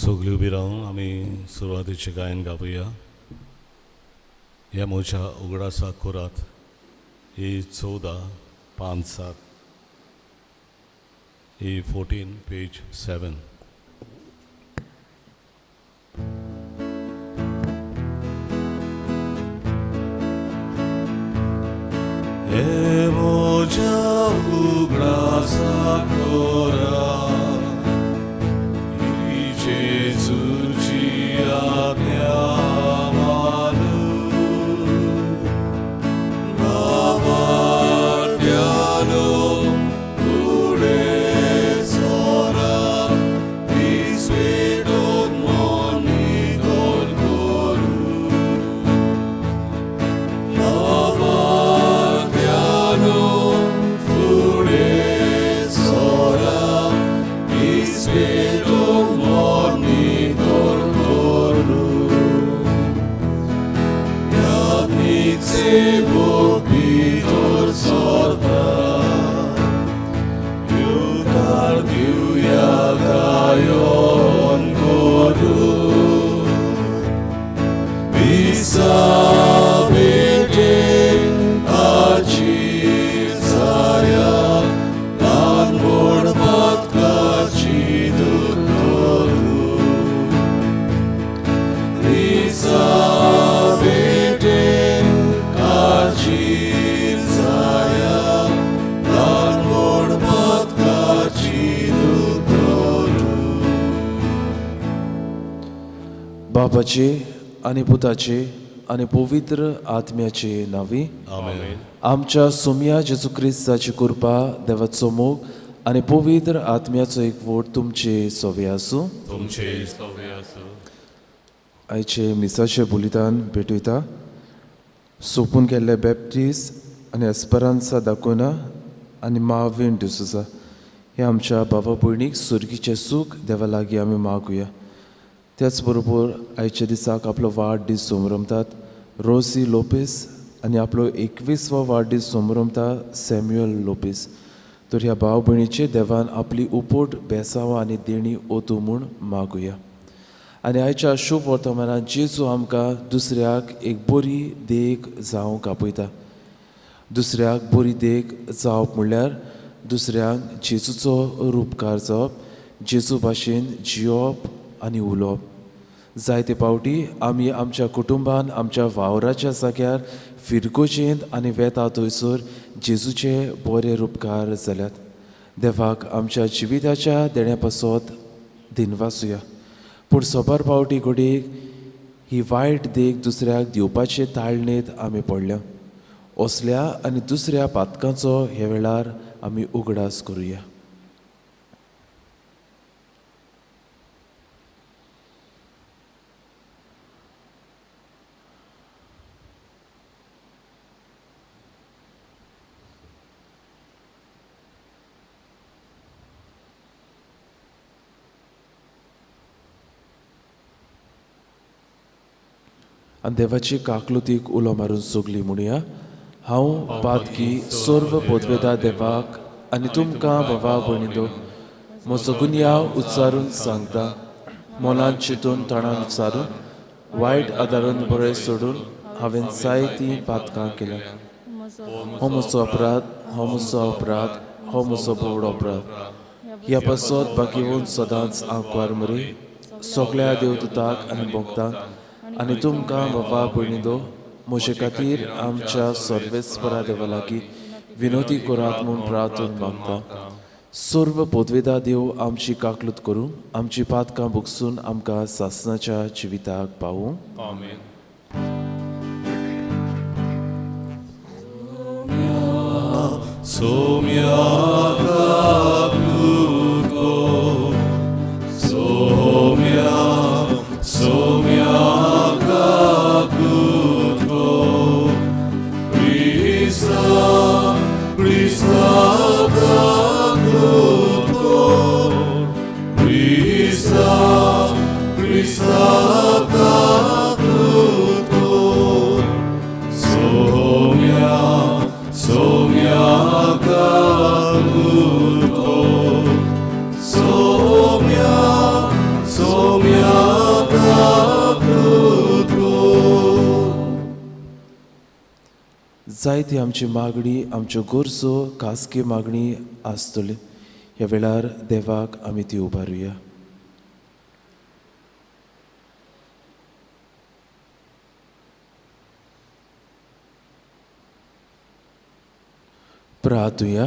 सगळीं उबी रावन आमी सुरवातीचें गायन गावया. ह्या म्हज्या उगडासा कोरात ही 14 5 7 ही 14 पेज 7. हे म्हज्या उगडासा कोरात ही जेजूची आज्ञा बापाचे आनी पुताचे आनी पवित्र आत्म्याचे नांवी आमेन. आमच्या सोम्या जेजू क्रिस्ताची कृपा, देवाचो मोग आनी पवित्र आत्म्याचो एकवट तुमचे सोवे आसूं. तुमचे सोवे आसूं. आयचे मिसाचे बुलितान भेटयता सोंपून गेल्ले बॅप्टीस आनी एस्परांसा दाकोना आनी माविन डिसोजा हे आमच्या बाबा भयणीक सुर्गीचें सूख देवा लागीं आमी मागुया. त्याच बरोबर आयच्या दिसाक आपलो वाडदीस समरमतात रोसी लोपेस आनी आपलो 21वो वाडदीस समरमता सॅम्युअल लोपेस. तर ह्या भाव भयणीचे देवान आपली उपोट बेसांव आनी देणी ओतू म्हूण मागुया. आनी आयच्या शुभ वर्तमानात जेजू आमकां दुसऱ्याक एक बरी देख जावंक आपयता. दुसऱ्याक बरी देख जावप म्हणल्यार दुसऱ्यांक जेजूचो रुपकार जावप, जेजू भाशेन जियोवप आनी उलोवप. जायते पावटी आमी आमच्या कुटुंबान, आमच्या वावराच्या जाग्यार, फिरगोजेंत आनी वेता थंयसर जेजूचे बरे रुपकार जाल्यात. देवाक आमच्या जिविताच्या देण्या पासत दिनवासुया. पूण सोबार पावटी घडयेक ही वायट देख दुसऱ्याक दिवपाचे ताळणेंत आमी पडल्या. असल्या आनी दुसऱ्या पातकांचो हे वेळार आमी उगडास करुया. आनी देवाची काकलुतीक उलो मारून सगली म्हणया, हांव पातकी सर्व पदवेदा देवाक आनी तुमकां बाबा भयणींनो म्हजो गुन्यांव उच्चारून सांगता. मनान चिंतून तणान उच्चारून वायट आदारून बरें सोडून हांवें जायतीं पातकां केल्या. हो म्हजो अपराध, हो म्हजो अपराध, हो म्हजो व्हड अपराध. ह्या पासत बाकीवून सदांच आंकवार मरे सगळ्या देवदूताक आनी भक्तांक आनी तुमकां बाबा भयणींनो म्हजे खातीर आमच्या सर्वेस्परा देवा लागीं विनोदी करात म्हूण प्रार्थून मागता. सर्व पदवेदा देव आमची काकलूत करूं, आमची पातकां भोगसून आमकां सासणाच्या जिविताक पावूं. आमेन. Saumya Saumya Saumya Sonia, Sonia. जायती आमची मागणी, आमच्यो गरजो, खासगी मागणी आसतली. ह्या वेळार देवाक आमी ती उबारुया. प्रार्थुया.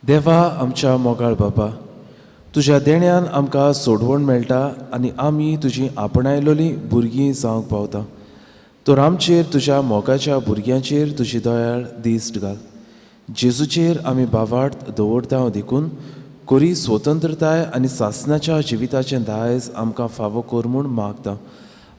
देवा आमच्या मोगाळ बाबा, तुज्या देण्यान आमकां सोडवण मेळटा आनी आमी तुजी आपणायलोली भुरगीं जावंक पावता. तर आमचेर, तुज्या मोगाच्या भुरग्यांचेर तुजी दयाळ दिश्ट घाल. जेजूचेर आमी भावार्थ दवरता देखून कोरी स्वतंत्रताय आनी सासनाच्या जिविताचें दायज आमकां फावो कर म्हूण मागता.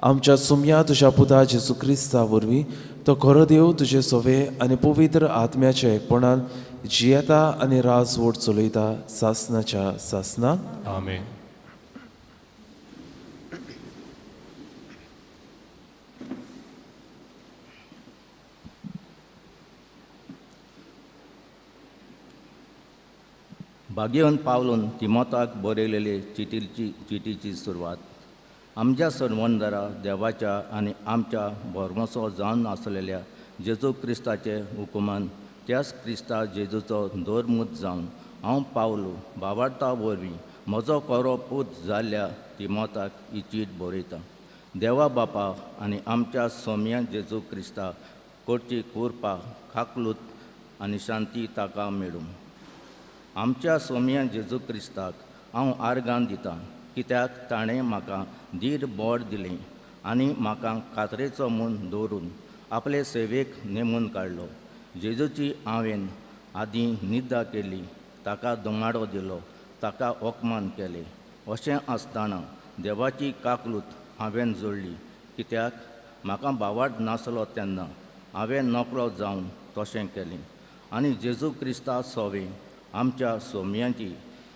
आमच्या सुमया तुज्या पुता जेजू क्रिस्ता वरवीं तो खरो देव तुजे सोवे आनी पवित्र आत्म्याच्या एकपणान जियेता आनी राजवट चलयता सासनाच्या सासना. आमेन. भाग्यवंत पावलून तिमोताक बरयलेले चिटीची सुरवात. आमच्या सर्वंदरा देवाच्या आनी आमच्या भरवंसो जावन आसलेल्या जेजू क्रिस्ताचे हुकुमान त्याच क्रिस्ता जेजूचो धर्मूत जावन हांव पावलू भावार्ता वरवीं म्हजो खरो पूत जाल्ल्या तिमोताक ही चीट बरयता. देवा बापा आनी आमच्या सोम्या जेजू क्रिस्ता कडची कृपा, काकलूत आनी शांती ताका मेळूं. आमच्या सोम्या जेजू क्रिस्ताक हांव आर्गां दितां, कित्याक ताणें म्हाका धीर बोड दिलें आनी म्हाका कातरेचो म्हूण दवरून आपले सेवेक नेमून काडलो. जेजूची हांवें आदीं निंदा केली, ताका धुमाडो दिलो, ताका अपमान केलें. अशें आसतना देवाची काकलूत हांवें जोडली, कित्याक म्हाका भावार्थ नासलो तेन्ना हांवें नकळो जावन तशें केलें. आनी जेजू क्रिस्ता सोवे आमच्या सोम्यांची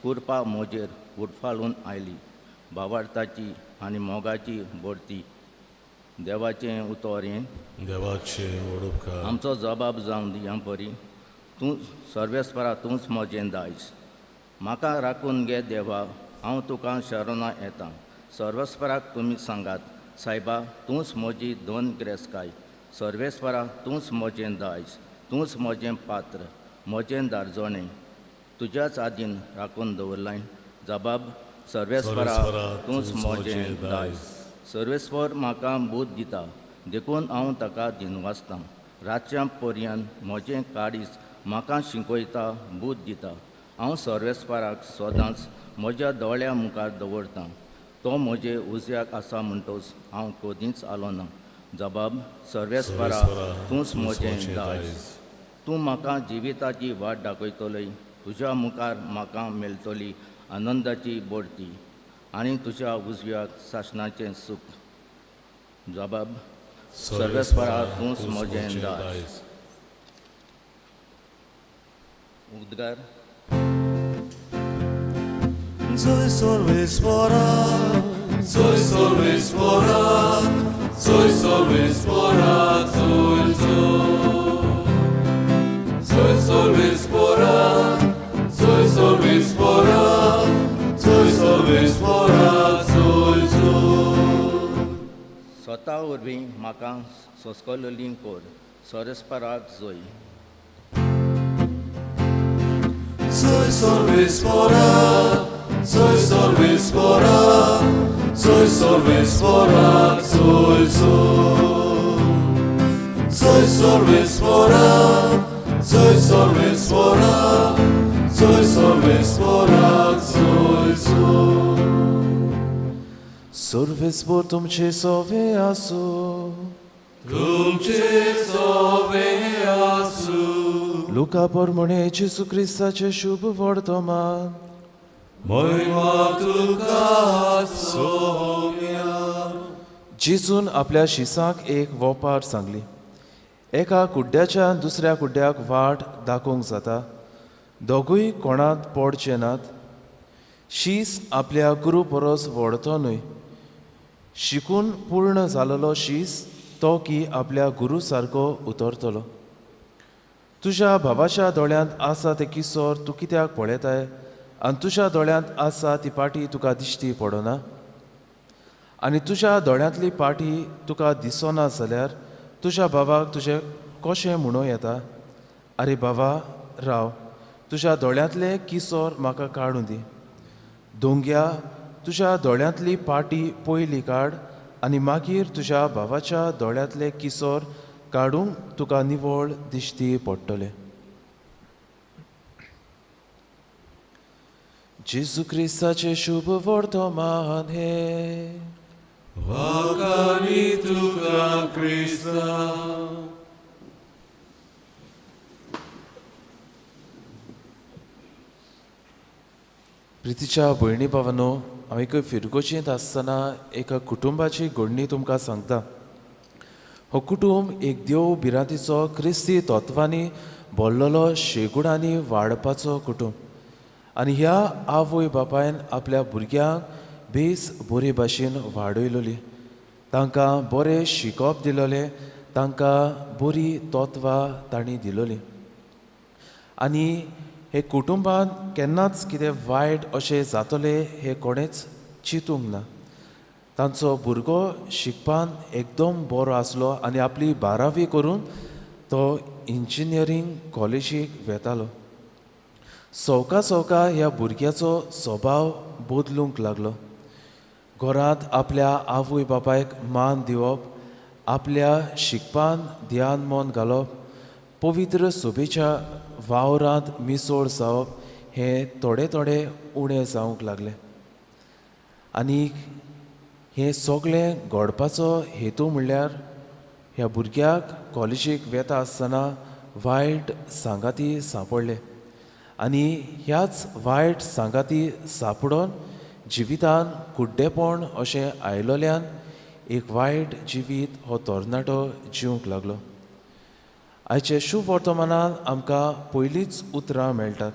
कृपा म्हजेर उटफाळून आयली. भावार्थाची आनी मोगाची भरती देवाचें उतर हें देवाचें वडूपकार आमचो जबाब जावन दी ह्या परी. तूं सर्वेस्परा तूंच म्हजें दायज, म्हाका राखून घे देवा, हांव तुका शरणां येता. सर्वेस्पराक तुमी सांगात, सायबा तूंच म्हजी दोन ग्रेसकाय. सर्वेस्परा तूंच म्हजें दायज, तूंच म्हजें पात्र, म्हजें दारजणें तुज्याच आदीन राखून दवरलाय. जबाब सर्वेस्परा तूंच म्हजें दायज. सर्वेस्पर म्हाका बूद दिता देखून हांव ताका दिनवासतां. रातच्या पर्यंत म्हजें काळीज म्हाका शिकयता, बूद दिता. हांव सर्वेस्पराक सदांच म्हज्या दोळ्या मुखार दवरतां. तो म्हजे उजव्याक आसा म्हणटच हांव कदींच आलो ना. जबाब सर्वेस्परा तूंच म्हजें दायज. तूं म्हाका जिविताची वाट दाखयतलोय, तुज्या मुखार म्हाका मेळटली आनंदाची बढती आनी तुज्या उजव्याक सासणाचें सूख. जबाब सर्वेस्परा तूंच म्हजें दायज. उद्गार. Soy सर्वेस्परा, soy सर्वेस्परा, soy सर्वेस्परा, soy soy. Soy सर्वेस्परा, soy सर्वेस्परा, soy सर्वेस्परा, soy soy. स्वता वरवीं म्हाका सोंसकलली कर, सर्वेस्पराक जोय. Soy सर्वेस्परा, soy सर्वेस्परा, soy सर्वेस्परा, soy soy. Soy सर्वेस्परा, soy सर्वेस्परा, soy सर्वेस्परा, soy soy. सर्वेस्पर तुमचे सोवे आसूं. तुमचे सोवे आसूं. लुका प्रमाणे जेजू क्रिस्ताचें शुभ वर्तमान. महिमा तुका सोम्या. जेजून आपल्या शिसांक एक वोपार सांगली. एका कुड्ड्याच्यान दुसऱ्या कुड्ड्याक वाट दाखोवंक जाता, दोगूय कोणांत पडचे नात. शीस आपल्या गुरू परस व्हडतो न्हय, शिकून पूर्ण जालेलो शीस तो की आपल्या गुरू सारको उतरतलो. तुज्या भावाच्या दोळ्यांत आसा तें किसोर तूं कित्याक पळयताय आनी तुज्या दोळ्यांत आसा ती पाटी तुका दिश्टी पडना? आनी तुज्या दोळ्यांतली पाटी तुका दिसना जाल्यार तुज्या भावाक तुजें कशें म्हणूं येता, आरे बाबा राव, तुज्या दोळ्यांतलें किसोर म्हाका काडूं दी. दोंग्या, तुज्या दोळ्यांतली पाटी पयली काड आनी मागीर तुज्या भावाच्या दोळ्यांतलें किसोर काडूंक तुका निवळ दिश्टी पडटलें. जेजू क्रिस्ताचें शुभ वर्तमान हें. वाखाणी तुका क्रिस्ता. प्रितीच्या भयणी भावांनो, हांव एका फिरगोचेंत आसतना एका कुटुंबाची घडणी तुमकां सांगता. हो कुटुंब एक देव भिरांतीचो क्रिस्ती तत्वांनी भरलेलो शेगुणांनी वाडपाचो कुटुंब. आनी ह्या आवय बापायन आपल्या भुरग्यांक बेस बरे भाशेन वाडयलोली, तांकां बरें शिकोवप दिलोलें, तांकां बरी तत्वां तांणी दिलोली. आनी हे कुटुंबान केन्नाच कितें वायट अशें जातलें हें कोणेंच चिंतूंक ना. तांचो भुरगो शिकपान एकदम बरो आसलो आनी आपली 12वी करून तो इंजिनियरींग कॉलेजीक वेतालो. सवका सवका ह्या भुरग्याचो स्वभाव बदलूंक लागलो. घरांत आपल्या आवय बापायक मान दिवप, आपल्या शिकपान ध्यान मन घालप, पवित्र सभेच्या वावरांत मिसळ जावप हें थोडे थोडे उणें जावंक लागलें. आनी हें सगळें घडपाचो हेतू म्हणल्यार ह्या भुरग्याक कॉलेजीक वेता आसतना वायट सांगाती सांपडले आनी ह्याच वायट सांगाती सांपडोन जिवितान कुड्डेपण अशें आयलोल्यान एक वायट जिवीत हो तरणाटो जिवंक लागलो. आयचे शुभ वर्तमानान आमकां पयलींच उतरां मेळटात.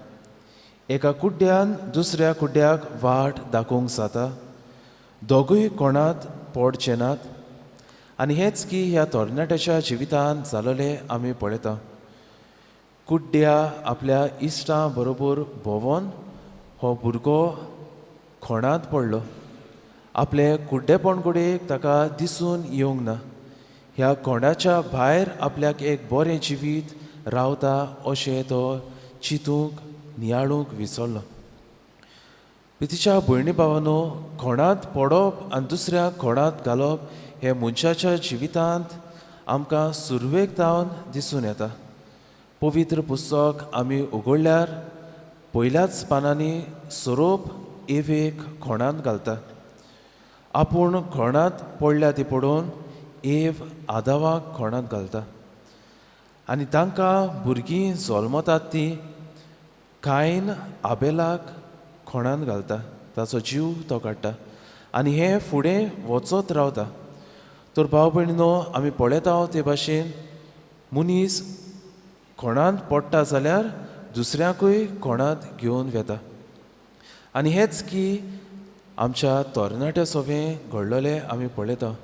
एका कुड्ड्यान दुसऱ्या कुड्ड्याक वाट दाखोवंक जाता, दोगूय कोणांत पडचे नात. आनी हेंच की ह्या तरणाट्याच्या जिवितान जालोलें आमी पळयता. कुड्ड्या आपल्या इश्टां बरोबर भोंवोन हो भुरगो खोणांत पडलो. आपलें कुड्डेपण कडेन ताका दिसून येवंक ना. ह्या कोंडाच्या भायर आपल्याक एक बरें जिवीत रावता अशें तो चिंतूंक नियाळूंक विसरलो. प्रितीच्या भयणी भावांनो, खोणांत पडप आनी दुसऱ्या खोणांत घालप हें मनशाच्या जिवितांत आमकां सुरवेक जावन दिसून येता. पवित्र पुस्तक आमी उगडल्यार पयल्याच पानांनी सोरोप एवेक खोणांत घालता. आपूण खोणांत पडल्या ती पडोवन एव आदावाक खोणांत घालता आनी तांकां भुरगीं जल्मतात ती कायन आबेलाक खोणांत घालता, ताचो जीव तो काडटा आनी हें फुडें वचत रावता. तर भाव भयणीनो, आमी पळयता ते भाशेन मनीस खोणांत पडटा जाल्यार दुसऱ्याकूय खोणांत घेवन वेता. आनी हेंच की आमच्या तरणाट्या सोवें घडलेलें आमी पळयता.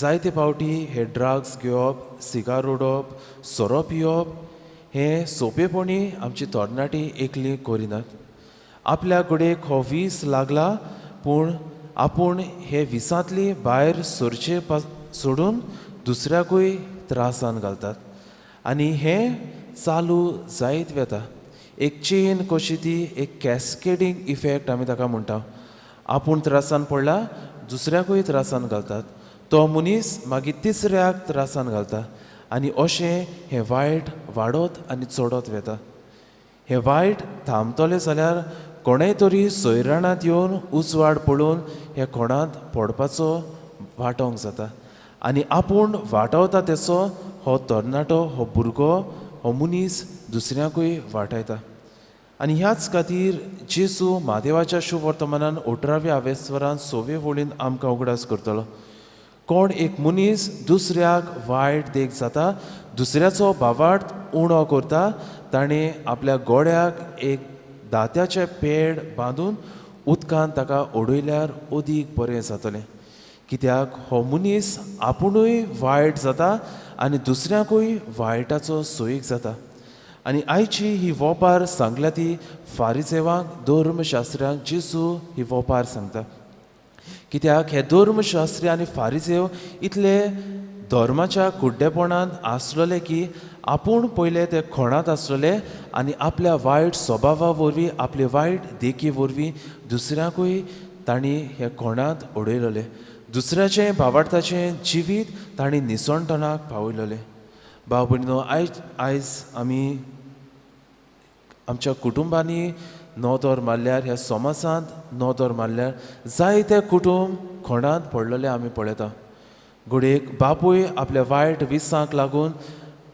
जायते फावटी हे ड्रग्स घेवप, सिगार उडोवप, सोरो पिवप हें सोंपेपणी आमची तरणाटी एकली करिनात. आपल्या कडेन हो वीस लागला पूण आपूण हे विसांतली भायर सरचे सोडून दुसऱ्याकूय त्रासान घालतात आनी हें चालू जायत वेता. एक चेन कशी ती एक कॅस्केडींग इफेक्ट आमी ताका म्हणटा. आपूण त्रासान पडला दुसऱ्याकूय त्रासान घालतात, तो मनीस मागीर तिसऱ्याक त्रासान घालता आनी अशें हें वायट वाडत आनी चडत वेता. हें वायट थांबतलें जाल्यार कोणेय तरी सोयराणांत येवन उजवाड पळोवन ह्या कोणांत पडपाचो वाटोवंक जाता आनी आपूण वाटावता तेचो हो तरणाटो, हो भुरगो, हो मनीस दुसऱ्याकूय वाटायता. आनी ह्याच खातीर जेजू म्हादेवाच्या शुभ वर्तमानान 18व्या आवेस्वरान 6वे वळीन आमकां उगडास करतलो. कोण एक मनीस दुसऱ्याक वायट देख जाता, दुसऱ्याचो भावार्थ उणो करता, ताणें आपल्या गोड्याक एक दात्याचें पेड बांदून उदकान ताका उडयल्यार अदीक बरें जातलें. कित्याक हो मनीस आपुणूय वायट जाता आनी दुसऱ्याकूय वायटाचो सोयीक जाता. आनी आयची ही वोपार सांगल्या ती फारिजेवांक, धर्मशास्त्र्यांक जेजू ही वोपार सांगता. कित्याक हे धर्मशास्त्री आनी फारिजेव इतले धर्माच्या कुड्डेपणान आसलेले की आपूण पयले ते खोणांत आसलेले आनी आपल्या वायट स्वभावा वरवीं, आपले वायट देखी वरवीं दुसऱ्याकूय तांणी हे खोणांत उडयलेले, दुसऱ्याचें भावार्थाचें जिवीत तांणी निसणटणाक पावयलेलें. भाव भयणीनो, आयज आमी आमच्या कुटुंबांनी नदर मारल्यार, ह्या समाजांत नदर मारल्यार जायते कुटुंब खोणांत पडलेले आमी पळयता. घडयेक बापूय आपल्या वायट विसांक लागून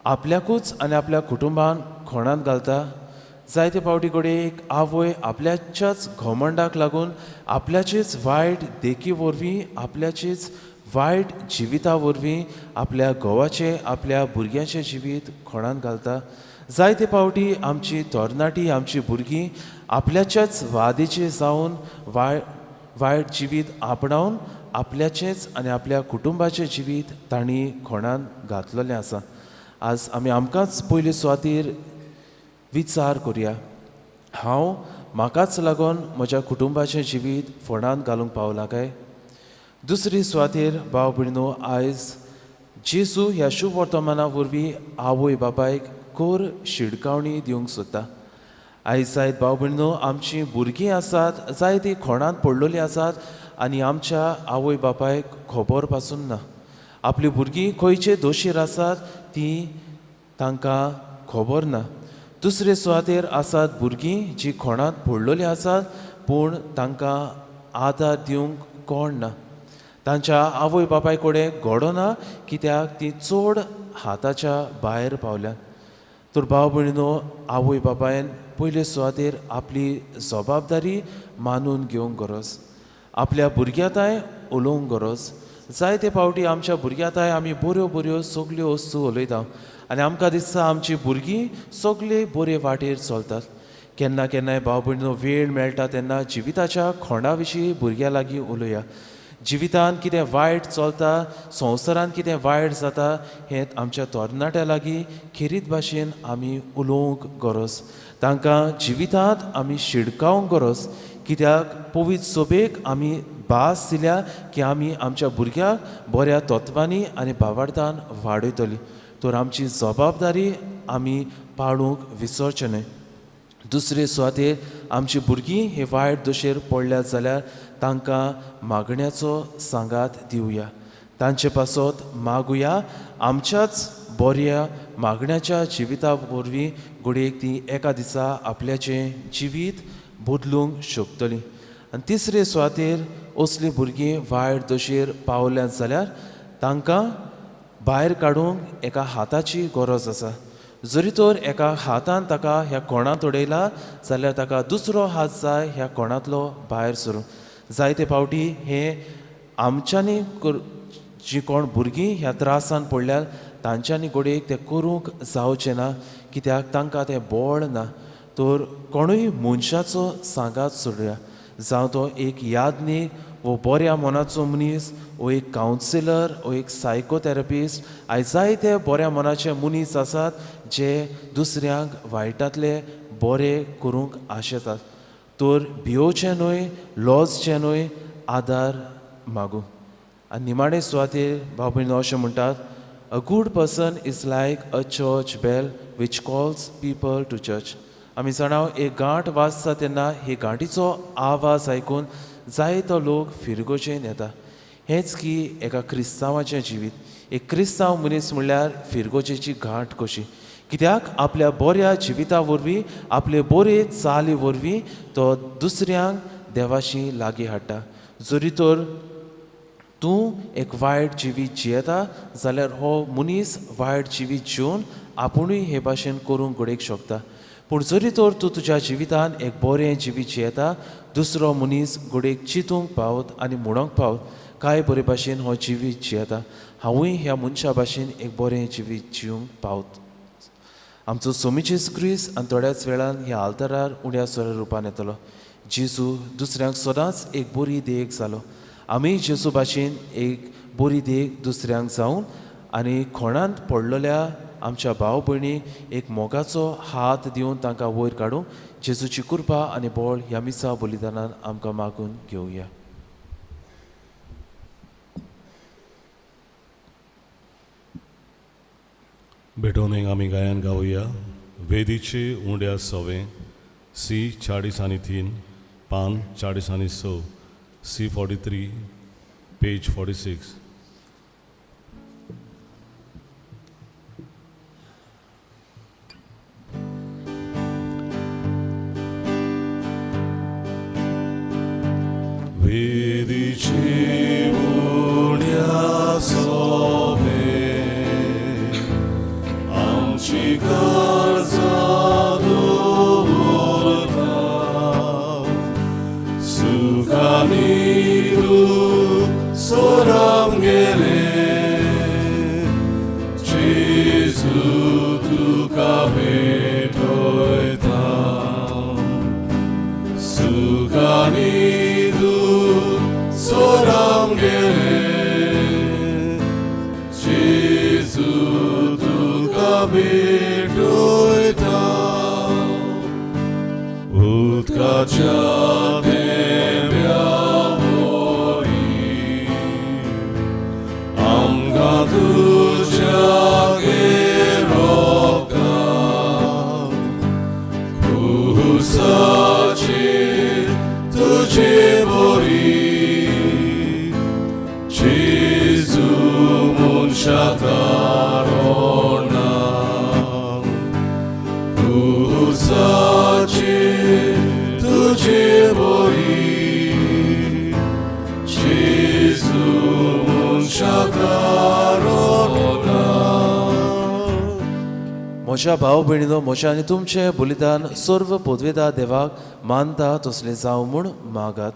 आपल्याकूच आनी आपल्या कुटुंबान खोणांत घालता. जायते फावटी घडयेक आवय आपल्याच्याच घमंडाक लागून आपल्याचेच वायट देखी वरवीं, आपल्याचेच वायट जिविता वरवीं आपल्या घोवाचें, आपल्या भुरग्यांचें जिवीत खोणांत घालता. जायते फावटी आमची तरणाटी, आमची भुरगीं आपल्याच्याच वादीचे जावन वायट जिवीत आपणावन आपल्याचेंच आनी आपल्या कुटुंबाचें जिवीत तांणी खोणांत घातलेलें आसा. आज आमी आमकांच पयले सुवातेर विचार करुया, हांव म्हाकाच लागून म्हज्या कुटुंबाचें जिवीत फोंडांत घालूंक पावलां काय? दुसरी सुवातेर भाव भयणीनो, आयज जेजू ह्या शुभ वर्तमाना वरवीं आवय बापायक कोर शिडकावणी दिवंक सोदता. आयज जायत भाव भयणीनो, आमचीं भुरगीं आसात, जायतीं खोणांत पडलेलीं आसात आनी आमच्या आवय बापायक खबर पासून ना. आपलीं भुरगीं खंयचे दोशीर आसात ती तांकां खबर ना. दुसरे सुवातेर आसात भुरगीं जीं खोणांत पडलेलीं आसात पूण तांकां आदार दिवंक कोण ना. तांच्या आवय बापाय कडेन घडना कित्याक ती चड हाताच्या भायर पावल्यात. तर भाव भयणीनो, आवय बापायन पयले सुवातेर आपली जबाबदारी मानून घेवंक गरज, आपल्या भुरग्यां ताय उलोवंक गरज. जायते फावटी आमच्या भुरग्यां ताय आमी बऱ्यो बऱ्यो सगल्यो वस्तू उलयता आनी आमकां दिसता आमची भुरगीं सगळे बरे वाटेर चलतात. केन्ना केन्नाय भाव भयणीनो वेळ मेळटा तेन्ना जिविताच्या खोंडा विशीं भुरग्यां लागीं उलोवया. जिवितांत कितें वायट चलता, संवसारांत कितें वायट जाता हें आमच्या तरणाट्या लागीं खेरीत भाशेन आमी उलोवंक गरज, तांकां जिवितांत आमी शिडकावंक गरज. कित्याक पवित्र सोबेक आमी भास दिल्या की आमी आमच्या भुरग्यांक बऱ्या तत्वांनी आनी भावार्थान वाडयतली, तर आमची जबाबदारी आमी पाळूंक विसरचें न्हय. दुसरे सुवातेर आमची भुरगीं हे वायट दशेर पडल्यात जाल्यार तांकां मागण्याचो सांगात दिवया, तांचे पासत मागुया. आमच्याच बऱ्या मागण्याच्या जिविता वरवीं घडयेक ती एका दिसा आपल्याचें जिवीत बदलूंक शकतली. आनी तिसरे सुवातेर असलीं भुरगीं वायट दशेर पावल्यात जाल्यार तांकां भायर काडूंक एका हाताची गरज आसा. जरी तर एका हातान ताका ह्या कोणांत उडयला जाल्यार ताका दुसरो हात जाय ह्या कोणांतलो भायर सरूंक. जायते फावटी हे आमच्यांनी जी कोण भुरगीं ह्या त्रासान पडल्यार तांच्यांनी घडयेक तें करूंक जावचें ना कित्याक तांकां तें बळ ना. तर कोणूय मनशाचो सांगात सोडया, जावं तो एक यादनीक वो बऱ्या मनाचो मनीस वो एक कावन्सिलर वो एक सायकोथेरपिस्ट. आयज जायते बऱ्या मनाचे मनीस आसात जे दुसऱ्यांक वायटांतले बरे करूंक आशेतात. तर भियोचें न्हय, लॉजचें न्हय, आदार मागूं. आनी निमाणे सुवातेर भाव भयणीनो अशें म्हणटात, a good person is like a church bell which calls people to church. आमी जाणा एक गांठ वाजता तेन्ना हे गांठीचो आवाज आयकून जायतो लोक फिरगोजेन येता. हेंच की एका क्रिस्तांवाचें जिवीत. एक क्रिस्तांव मनीस म्हणल्यार फिरगोजेची गांठ कशी, कित्याक आपल्या बऱ्या जिविता वरवीं, आपले बरे चाली वरवीं तो दुसऱ्यांक देवाशी लागीं हाडटा. जरी तर तूं एक वायट जिवीत जियेता जाल्यार हो मनीस वायट जिवीत जिवन आपुणूय हे भाशेन करूंक घडयेक शकता. पूण जरी तर तूं तुज्या जिवितान एक बरें जिवीत जियेता, दुसरो मनीस घडयेक चिंतूंक पावत आनी म्हणूंक पावत काय बरे भाशेन हो जिवीत जियेता, हांवूय ह्या मनशा भाशेन एक बरें जिवीत जिवंक पावत. आमचो सोमी जेजू क्रिस्त आनी थोड्याच वेळान ह्या आल्तारार उण्या सोऱ्या रुपान येतलो. जेजू दुसऱ्यांक सदांच एक बरी देख जालो. आमी जेजू भाशेन एक बरी देख दुसऱ्यांक जावन आनी खोणांत पडलेल्या आमच्या भाव भयणीक एक मोगाचो हात दिवन तांकां वयर काडूंक जेजूची कृपा आनी बळ ह्या मिसा बलिदानान आमकां मागून घेवया. भेटोवन आमी गायन गावया वेदीचे उंड्या सवे सी 43, पान 46, सी 43, पेज 46. वेदीचे उंड्या सवे आमची गरजा दवरता, सुखानी दुख सोराम गेले, जेजू तुका भेटयता, सुखानी दुख सोराम गेले, जेजू तुका भेटयता. उदकाच्या थेंब्या वरी आमकां तुज्या गेरोका, खुशाचेर तुजे बरी, जेजू मनशा तारोणा, खुशाचेर तुजे बरी, जेजू मनशा तारोणा. म्हज्या भाव भयणीनो, म्हज्या आनी तुमचें बलिदान सर्व पदवेदा देवाक मानता तसलें जावं म्हूण मागात.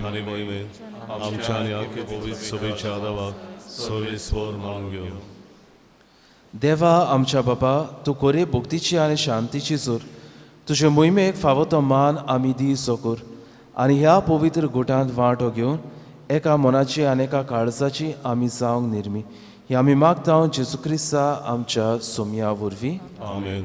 आनी मोहिमेन आमच्या आनी आख्खे पवित्र सभेच्या देवाक सर्वेस्वर मानून घेवं. देवा आमच्या बापा, तूं खरी भक्तीची आनी शांतीची जोर, तुजे मोहिमेक फावो तो मान आमी दी सोकूर आनी ह्या पवित्र गुटांत वांटो घेवन एका मनाची आनी एका काळजाची आमी जावंक निर्मी, ही आमी मागता जेजू क्रिस्ता आमच्या सोमया वरवीं. आमेन.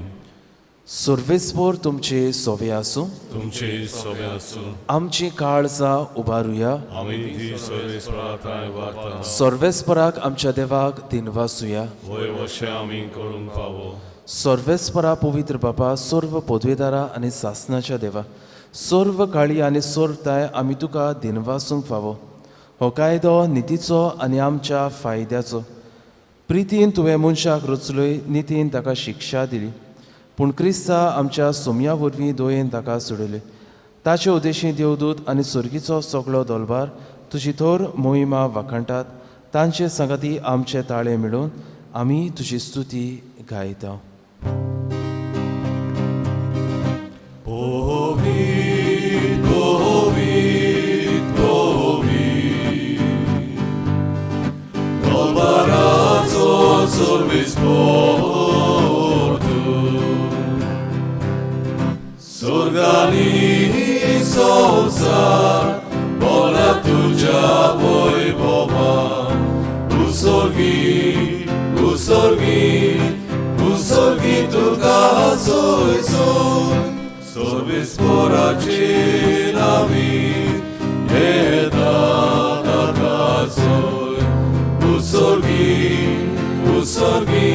सर्वेस्पर तुमचे सोवे आसूं. तुमचे सोवे आसूं. आमची काळजां उबारुया. आमी ती सर्वेस्परा थांय वागता. सर्वेस्पराक आमच्या देवाक दिनवासुया. वय वशें आमी करूंक फावो. सर्वेस्परा पवित्र बापा, सर्व पदवेदारा आनी सासनाच्या देवा, सर्व काळी आनी सर्वताय आमी तुका दिनवासूंक फावो. हो कायदो नितीचो आनी आमच्या फायद्याचो. प्रितीन तुवें मनशाक रचलोय, नितीन ताका शिक्षा दिली, पूण क्रिस्ता आमच्या सोमया वरवीं दोयेन ताका सोडयले. ताचे उद्देशी देवदूत आनी सर्गीचो सगळो दोलबार तुजी थोर मोहिमा वाखाणटात. तांचे सांगाती आमचे ताळे मेळून आमी तुजी स्तुती गायता. स्वर्गानी संसार बोला तुझ्या वैभवान, उसर्गी उसर्गी उसर्गी तुका सोय सोय, सर्वेस्पराचे नावी येता ताका सोय, उसर्गी उसर्गी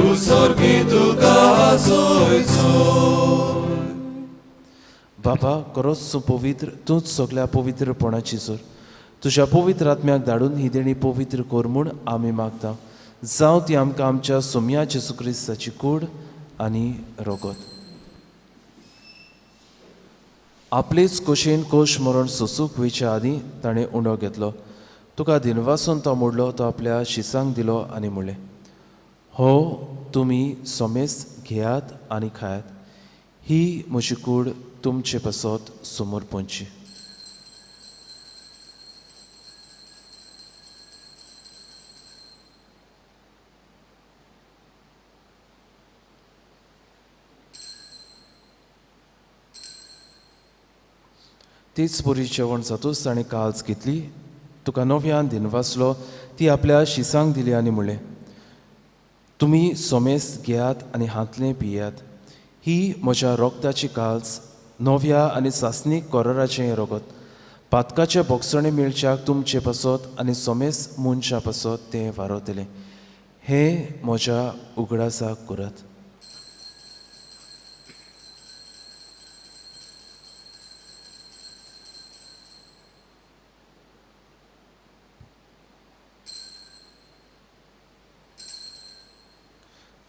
उसर्गी तुका सोय सोय. बापा, खरोच तूं पवित्र, तूंच सगल्या पवित्रपणाची जोर. तुज्या पवित्र आत्म्याक धाडून ही देणी पवित्र कर म्हूण आमी मागता. जावं ती आमकां आमच्या सोमया जेजू क्रिस्ताची कूड आनी रगत. आपलेच कोशेन कोश मरण सोसूंक वयच्या आदीं ताणें उंडो घेतलो, तुका दिनवासून तो मोडलो, तो आपल्या शिसांक दिलो आनी म्हणलें, हो तुमी समेस्त घेयात आनी खायात, ही म्हजी कूड तुमचे पासत समोर पोंची. तीच बरी जेवण जातूच ताणें काल्स घेतली, तुका नव्यान दिनवासलो, ती आपल्या शिसांक दिली आनी म्हणलें, तुमी सोमेस्त घेयात आनी हांतलें पियात, ही म्हज्या रोगताची काल्स, नव्या आनी सासणीक कोराराचें रगत. पातकाचे बोगसणे मेळच्याक तुमचे पासत आनी सोमेस मनशा पासत तें वारवतलें. हें म्हज्या उगडासाक करात.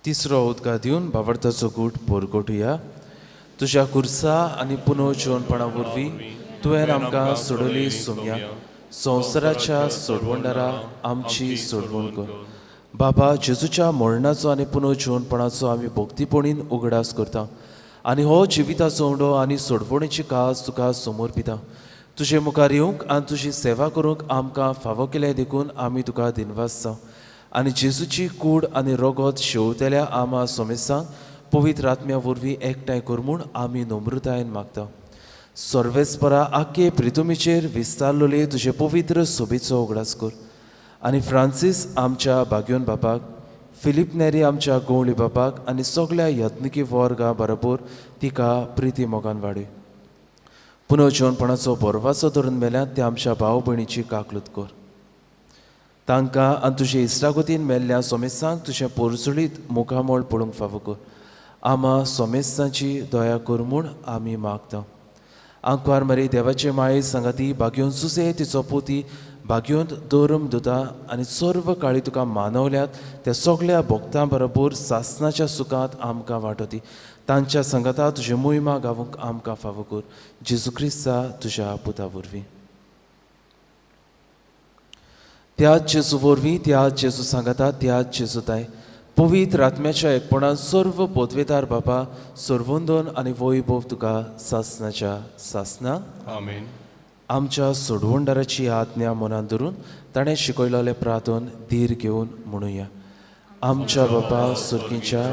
तिसरो उदका दिवन बावडताचो गूट पोरगोटुया. तुज्या कुर्सा आनी पुनर्जिवनपणा वरवीं तुवें आमकां सोडवली सोम्या, संवसाराच्या सोडवणदारा आमची सोडवण कर. बाबा, जेजूच्या मरणाचो आनी पुनर्जिवनपणाचो आमी भक्तीपणीन उगडास करता आनी हो जिविताचो उंडो आनी सोडवणेची काज तुका समर्पिता. तुजे मुखार येवंक आनी तुजी सेवा करूंक आमकां फावो केलें देखून आमी तुका दिनवास जावं आनी जेजूची कूड आनी रगत शेवतल्या आमा सोमेसांक पवित्र आत्म्या वरवीं एकठांय कर म्हूण आमी नम्रतायेन मागता. सर्वेस्परा आख्खे प्रितुमीचेर विस्तारलेले तुजे पवित्र सोबेचो उगडास कर आनी फ्रांसीस आमच्या बाग्योन बापाक, फिलीप नेरी आमच्या गवळी बापाक आनी सगळ्या यत्निकी वर्गा बरोबर तिका प्रिती मोगान वाडय. पुनर्जिवनपणाचो बरवाचो धरून मेल्यात ते आमच्या भाव भयणीची काकलूत कर. तांकां आनी तुजे इश्टागतीन मेल्ल्या सोमेसांक तुजें पोरजुळीत मुखामळ पळोवंक फावो कर. आमा सोमेस्तांची दया कर म्हूण आमी मागता. आंकवार मरे देवाचे माये सांगाती बागयोन सुसे तिचो पोती बागयोन दरम दुता आनी सर्व काळी तुका मानवल्यात त्या सगळ्या भक्तां बरोबर सासनाच्या सुखांत आमकां वांटोती. तांच्या सांगाता तुजे मोहिमा गावूंक आमकां फावो कर. जेजू क्रिस्ता तुज्या पुता वरवीं. त्याच जेजू वरवीं, त्याच जेजू सांगाता, त्याच जेजू ताय पवित्र आत्म्याच्या एकपणान सर्व पदवेदार बापा सर्वंदन आनी वैभव तुका सासनाच्या सासना. आमेन. आमच्या सोडवणदाराची आज्ञा मनान धरून ताणें शिकयलेलें प्रार्थन धीर घेवन म्हणुया. आमच्या बापा सुर्गीच्या,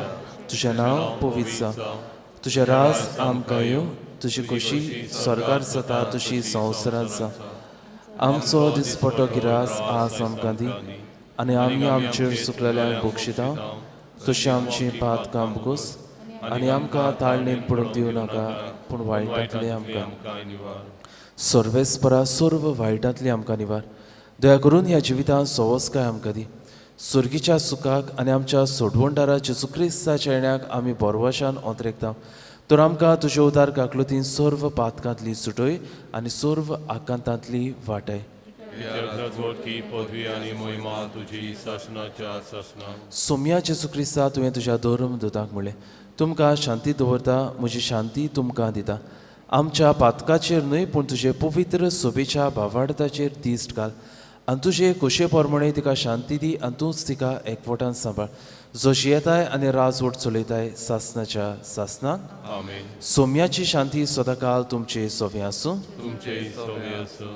तुजें नांव पवित्र जावं, तुजें राज आमकां येवं, तुजी खोशी स्वर्गार जाता तशी संवसारांत जावं. आमचो दिसपटो गिरास आज आमकां दी आनी आमी आमचेर सुकलेल्यांक बक्षिता तशी आमची पातकां बोगस आनी आमकां ताळणेन पडूंक दिवं नाका, पूण वायटांतलें आमकां सर्वेस्परा सर्व वायटांतलें आमकां निवार. दया करून ह्या जिवितांत सवस्काय आमकां दी. सुर्गीच्या सुखाक आनी आमच्या सोडवणदारा जेजू क्रिस्ताच्या येण्याक आमी बोरवाशान ओंतरेकता. तर आमकां तुजे उदार काकलुतीन सर्व पातकांतली सुटय आनी सर्व आकांतांतली वाटय. सोम्या जेजू क्रिस्ता, तुवें तुज्या धर्म दुतांक म्हणलें, तुमकां शांती दवरता, म्हजी शांती तुमकां दिता. आमच्या पातकाचेर न्हय पूण तुजे पवित्र सोबेच्या भावार्थाचेर दिश्ट घाल आनी तुजे खोशे प्रमाणे तिका शांती दी आनी तूंच तिका एकवटान सांबाळ, जो जियेताय आनी राजवट चलयताय सासनाच्या सासनाक. सोम्याची शांती सदांकाल तुमचे सोवे आसूं.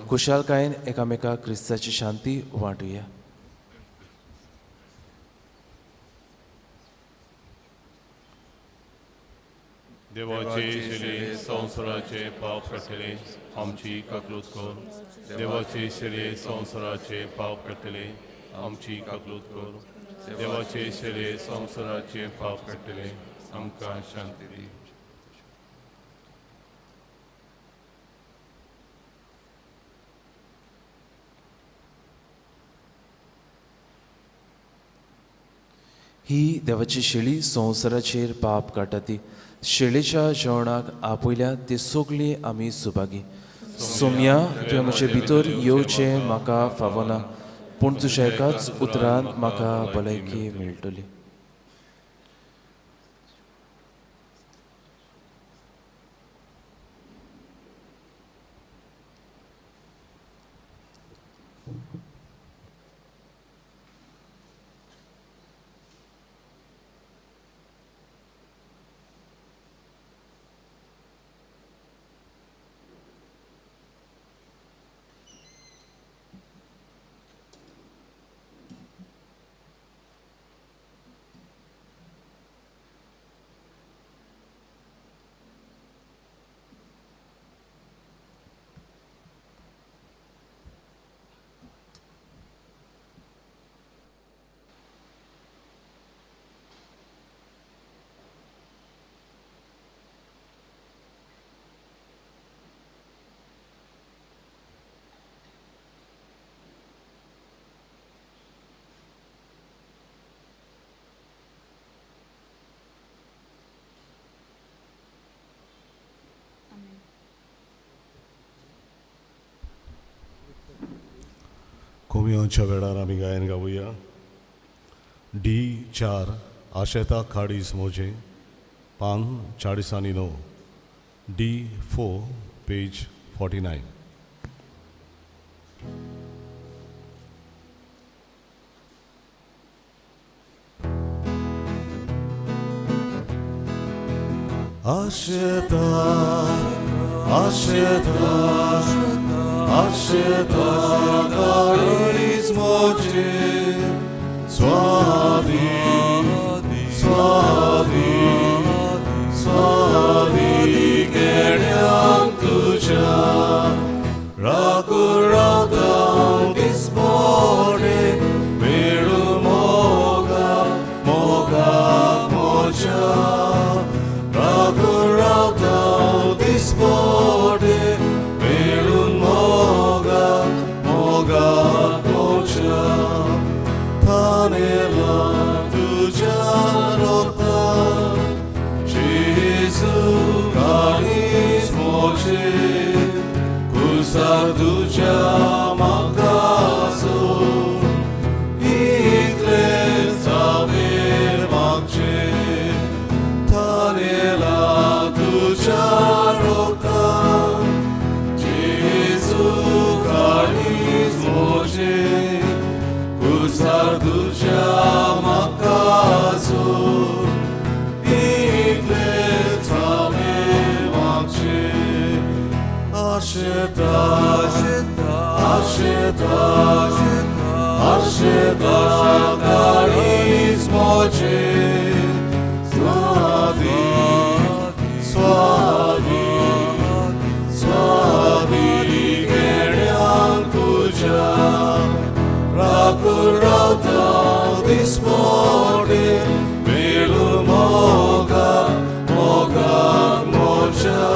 खुशालकायेन एकामेकाक क्रिस्ताची शांती वांटुया. देवाचे शिले संवसाराचे पाप काडटले आमची काकलूत कर. देवाचे शिले संवसाराचे पाप काडटले आमची काकलूत कर. देवाचे शिले संवसाराचे पाप काडटले आमकां शांती दी. ही देवाची शेळी संवसाराचेर पाप काडटा ती शेळेच्या जेवणाक आपयल्या ती सगळी आमी सुभागी. सोम्या, तुवें म्हजे भितर येवचें म्हाका फावना, पूण तुज्या एकाच उतरान म्हाका भलायकी मेळटली. कोमियोच्या वेळार आमी गायन गावया. डी 4 आशेता काडीस मोजे, पान 49, डी 4 पेज 49. आशेता आशेता आशेता काळीज मोजे, स्वादी स्वादी स्वादी केड्यांक तुज्या, राखून रावता दिसपडे, मेळू मोगा मोगा मोज्या, राखून रावता दिसपडे, मेळू मोगा मोगा मोज्या, थानेला तुज्या रोगता, जेजू काळीज मोजे, कुसार तुज्या म्हाका सोड, इतलेंच हांवें मागचें, थानेला तुज्या रोगता, जेजू काळीज मोजे, कुसार तुज्या म्हाका सोड, इतलेंच हांवें मागचें. आशेता आशेता आशेता काळीज मोजे, स्वादी स्वादी स्वादी केड्यांक तुज्या, राखून रावता दिसपडे, मेळू मोगा मोगा मोज्या,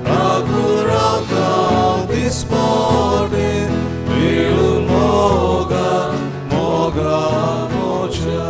राखून रावता दिसपडे, मेळू मोगा मोगा मोज्या.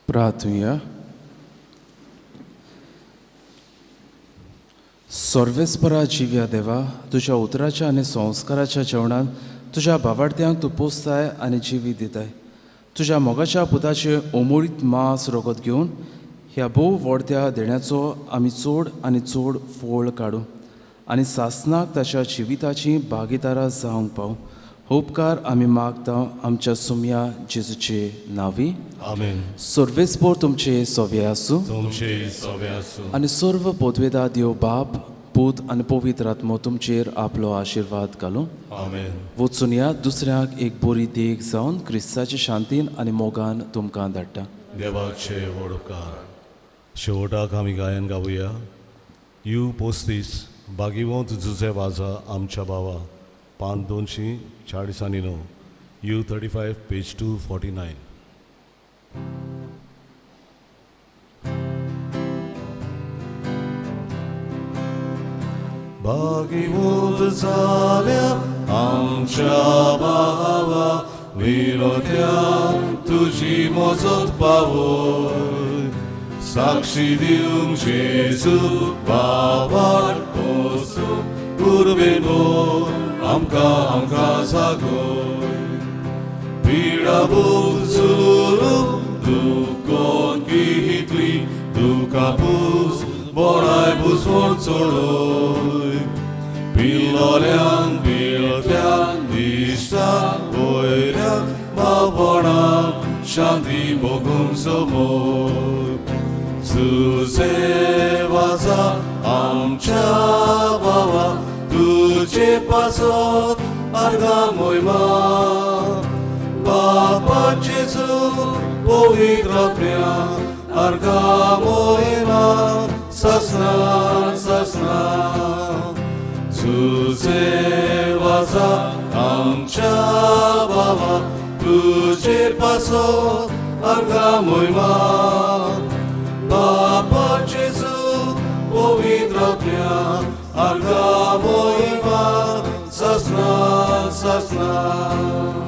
प्रार्थुया. सर्वेस्परा जिव्या देवा, तुज्या उतराच्या आनी संस्काराच्या जेवणान तुज्या भावार्थ्यांक तूं पोसताय आनी जिवीत दिताय. तुज्या मोगाच्या पुताचें ओमोळीत मांस रगत घेवन ह्या भोव व्हडत्या देण्याचो आमी चड आनी चड फोळ काडूं आनी सासनाक ताच्या जिविताची भागीदारां जावंक पावूं. उपकार आमी मागता आमच्या सुमया जेजूचे नांवी. आमेन. सर्वेस्पोर तुमचे सोवे आसूं. तुमचे सोवे आसूं. आनी सर्व पदवेदा देव बाप, पूत आनी पवित्र आत्मो तुमचेर आपलो आशिर्वाद घालूं. आमेन. वचून या, दुसऱ्याक एक बरी देख जावन क्रिस्ताचे शांतीन आनी मोगान तुमकां धाडटा. देवाचे व्हड उपकार. शेवटाक आमी गायन गावया you 35 भागिवंत जुजे वाजा आमच्या भावा, पान 249, you 35 page 249. भागिवंत जाल्या आमच्या भावा, विरोध्या तुजी मजत पावय, साक्षी दिवंक जेजू बाबार पोसूं, कुर्बेन आमकां आमकां जागय. पिडा भोग दुकोन कितली, दुकां पूस बोडाय बुसवण चडय, पिलोल्यांक बिळत्यांक दिश्टांक वयऱ्यांक बाबणांक शांती भोगूंक समय. जुजे वाजा आमच्या बाबा, तुजे पासत आर्गां मोहिमा, बापा जेजू पवित्र आत्म्या आर्गां मोहिमा सासना सासना. जुजे वाजा आमच्या बाबा, तुजे पासत आर्गां मोहिमा, बापा जेजू पवित्र आत्म्या आर्गां मोहिमा सासना सासना.